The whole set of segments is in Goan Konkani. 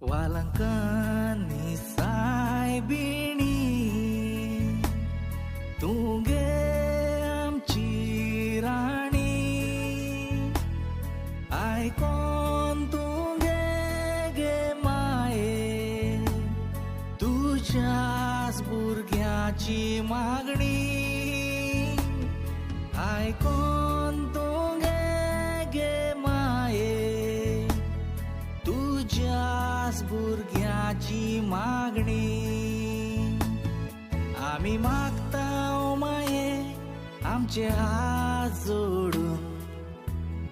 वालंकानी सायबिणी तूं गे आमची राणी, आयकोन तूं गे गे माये, तुज्याच भुरग्याची मागणी, आयकोन तूं गे गे माये, तुज्याच भुरग्याची मागणी. आमी मागता माये आमचे हात जोडून,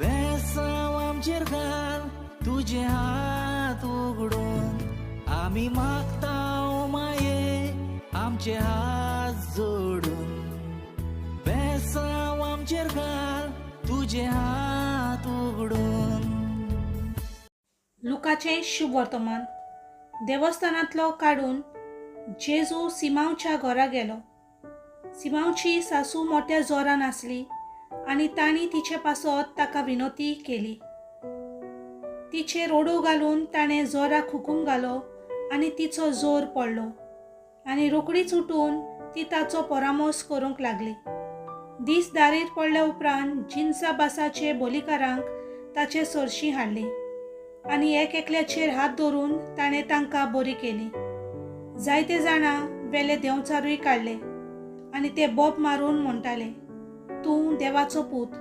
बेसांव आमचेर घाल तुजे हात उगडून. आमी मागता माये आमचे हात जोडून, बेसांव आमचेर घाल तुजे हात उगडून. लुकाचें शुभ वर्तमान. देवस्थानांतलो काडून जेजू सिमांवच्या घरा गेलो. सिमांवची सासू मोट्या जोरान आसली आनी तांणी तिचे पासत ताका विनोती केली. तिचेर ओडो घालून ताणें जोराक हुकूम घालो आनी तिचो जोर पडलो आनी रोखडीच उठून ती ताचो परामर्श करूंक लागली. दीस दारीर पडल्या उपरांत जिनसा बासाचे बोलीकारांक ताचे सरशीं हाडली आनी एक एकल्याचेर हात धरून ताणें तांकां बरी केली. जायते जाणां वेले देंवचारूय काडले आनी ते बोब मारून म्हणटाले, तूं देवाचो पूत.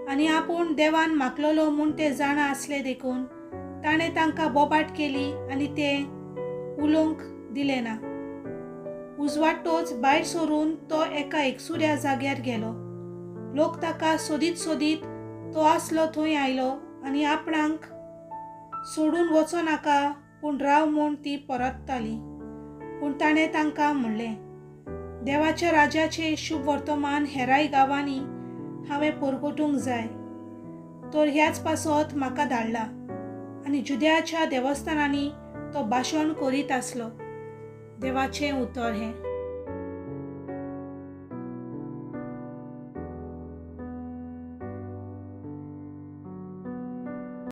आनी आपूण देवान मागलेलो म्हूण ते जाणा आसले देखून ताणें तांकां बोबाट केली आनी ते उलोवंक दिलें ना. उजवाडटोच भायर सरून तो एका एकसुऱ्या जाग्यार गेलो. लोक ताका सोदीत सोदीत तो आसलो थंय आयलो आनी आपणाक सोडून वचो नाका पूण राव म्हूण ती परतताली. पूण ताणें तांकां म्हणलें, देवाच्या राज्याचें शुभ वर्तमान हेराय गांवांनी हांवें परगटूंक जाय, तर ह्याच पासत म्हाका धाडला. आनी जुद्याच्या देवस्थानांनी तो भाशण करीत आसलो. देवाचें उतर हें.